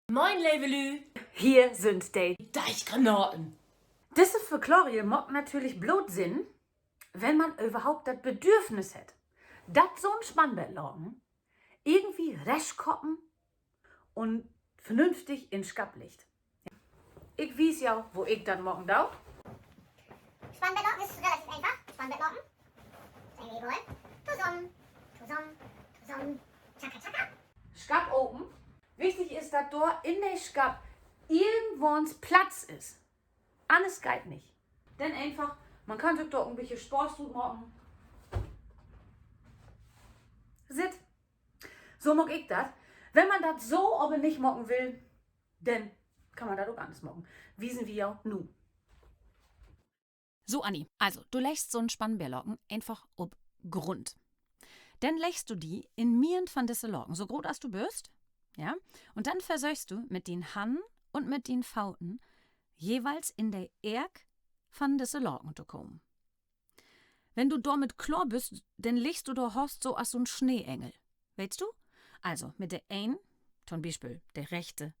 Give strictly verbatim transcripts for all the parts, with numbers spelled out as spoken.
Moin, leve Lüüd. Hier sünd de Deichgranaten. Disse Verklaring maakt natürlich bloot Sinn, wenn man överhaupt dat Bedürfnis hett, dat so'n Spannbettlaken irgendwie rechtkoppen un vernünftig in Schapp liggt. Ik wies jo, wo ik dat maken do. Spannbettlaken is relativ eenfach. Spannbettlaken. Tosamen, tosamen, tosamen. Tschakka, tschakka. Schapp open. Wichtig is, dat dor in de Schapp irgendwans Platz is. Anners geiht nich. Denn eenfach, man kann sük dor ok en bietje Spaaß rut maken. Sitt. So maak ik dat. Wenn man dat so aver nich maken will, denn kann man dat ok anners maken. Wiesen wi jo nu. So, Anni, also, du leggst so'n Spannbettlaken eenfach op Grund. Denn leggst du di in Midden van disse Laken, so groot as du büst, ja? Un denn versöchst du mit dien Hannen un mit dien Foten jeweils in de Eck van disse Laken to kamen. Wenn du dormit klaar büst, denn liggst du dor hast so as so'n Sneeengel. Weetst du? Also, mit de een, to'n Bispeel de rechte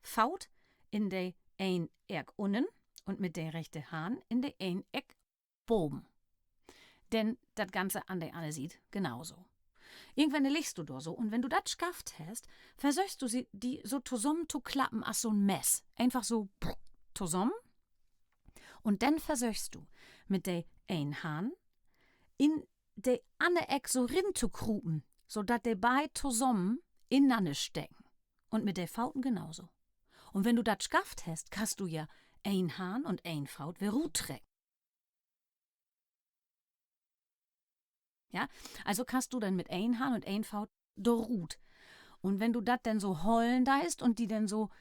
Foot in de een Eck unnen un mit de rechte Hand in de een Eck boven. Denn dat Ganze an de anner Siet genauso. Irgendwann liggst du dor so un wenn du dat schafft hest, versöchst du di so tosamen to klappen as so'n Mess. Eenfach so tosamen. Un denn versöchst du, mit de een Hand in de anner Eck so rin to krupen, so dat de beid tosamen inenanner steken. Un mit de Foten genauso. Un wenn du dat schafft hest, kannst du ja een Hand un een Foot weer ruttrecken. Ja, also kannst du denn mit een Hand un een Foot dor rut. Un wenn du dat denn so hollen deist un di denn so,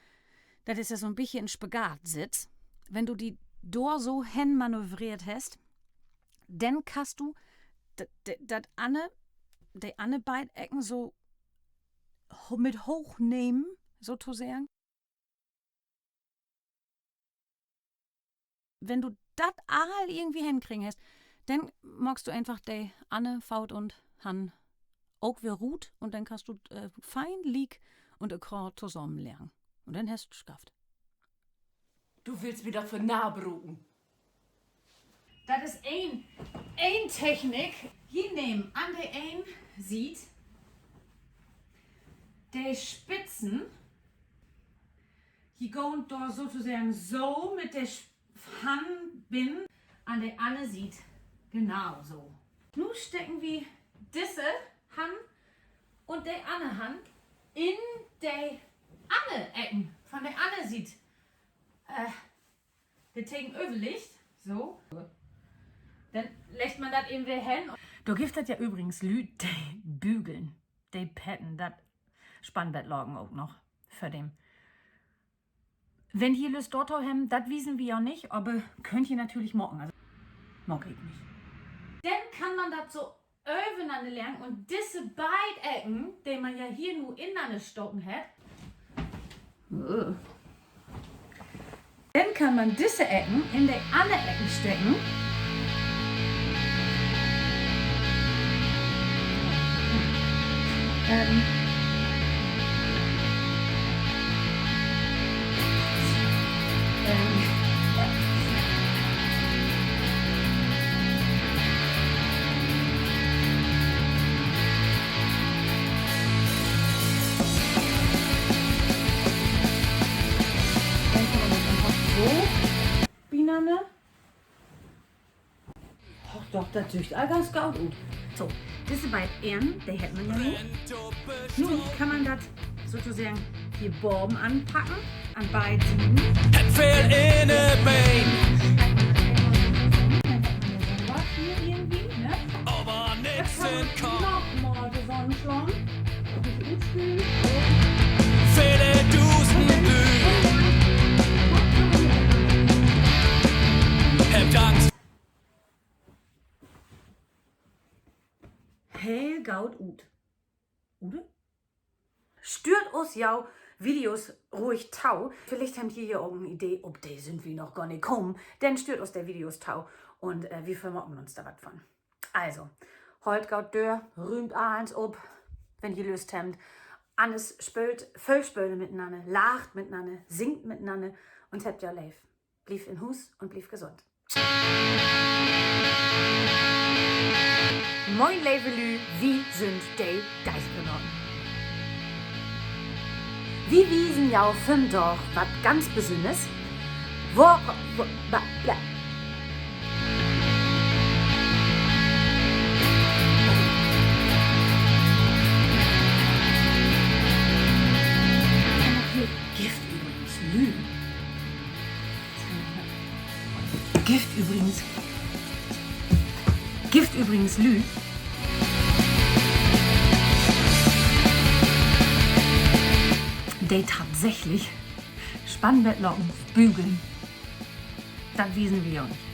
dat is ja so'n bietje en Spagatsitt, wenn du di dor so hen manövreert hest, denn kannst du dat, dat, dat anner, de anner beid Ecken so ho-, mit hoochnehmen, sotoseggen. Wenn du dat all irgendwie henkregen hest, denn maakst du eenfach de anner Foot un Hand ok weer rut un denn kannst du, äh, fein liek un akkraat tosamenleggen. Un denn hest du't schafft. Du willst mi doch för Narr bruken. Dat is een, een Technik. Hier nehmen an de een Siet de Spitzen. Hier gahn dor sotoseggen so mit de Sch-, Hand binnen, an de anner Siet genauso. Nu steken wi disse Hand un de anner Hand in de anner Ecken von de anner Siet. Äh, de tegenöver liggt, so. Denn leggt man dat even weer hen. Dor gifft dat ja övrigens Lüüd, de bügeln, de petten dat Spannbettlaken ok noch för den. Wenn ji Lüst dorto hebben, dat wiesen wi jo nich, aver köönt ji natürlich maken. Also, maak ik nich. Denn kann man dat so överenanner leggen un disse beid Ecken, de man ja hier nu inenanner stoken hett, denn kann man disse Ecken in de anner Ecken steken. Ähm, ähm, Denn kann man dat eenfach so binanner. Och doch, dat süht all ganz goot ut. So, disse beid Ennen, de hett man ja nu. Nu kann man dat sotoseggen hier baven anpacken, an beid Sieden. Hett veel in de Been, denn hett man ja so wat hier irgendwie, ne? Aver nix in Kopp. Nochmal tosamenslahn. Nich utspölen. Vele dusend Lüüd hebbt Angst. Heel goot ut. Oder? Stüert us jo Videos ruhig to. Villicht hebbt ji ja ok en Idee, op de sünd wi noch gor nich kamen. Denn stüert us de Videos to un, äh, wi vermaken uns dor wat von. Also, hollt goot dör, rüümt allens op, wenn ji Lüst hebbt. Anners spöölt, völ spöölt mit'nanner, lacht mit'nanner, singt mit'nanner un hebbt jo leev. Blievt in Huus un blievt gesund. Moin, leve Lüüd, wi sünd de Deichgranaten. Wi wiesen jo vandaag wat ganz Besünners. Wo, wo, ba, bla. Gifft übrigens Lüüd. Gifft übrigens, gifft übrigens Lüüd, de tatsächlich Spannbettlaken bügeln. Dat wiesen wi jo nich.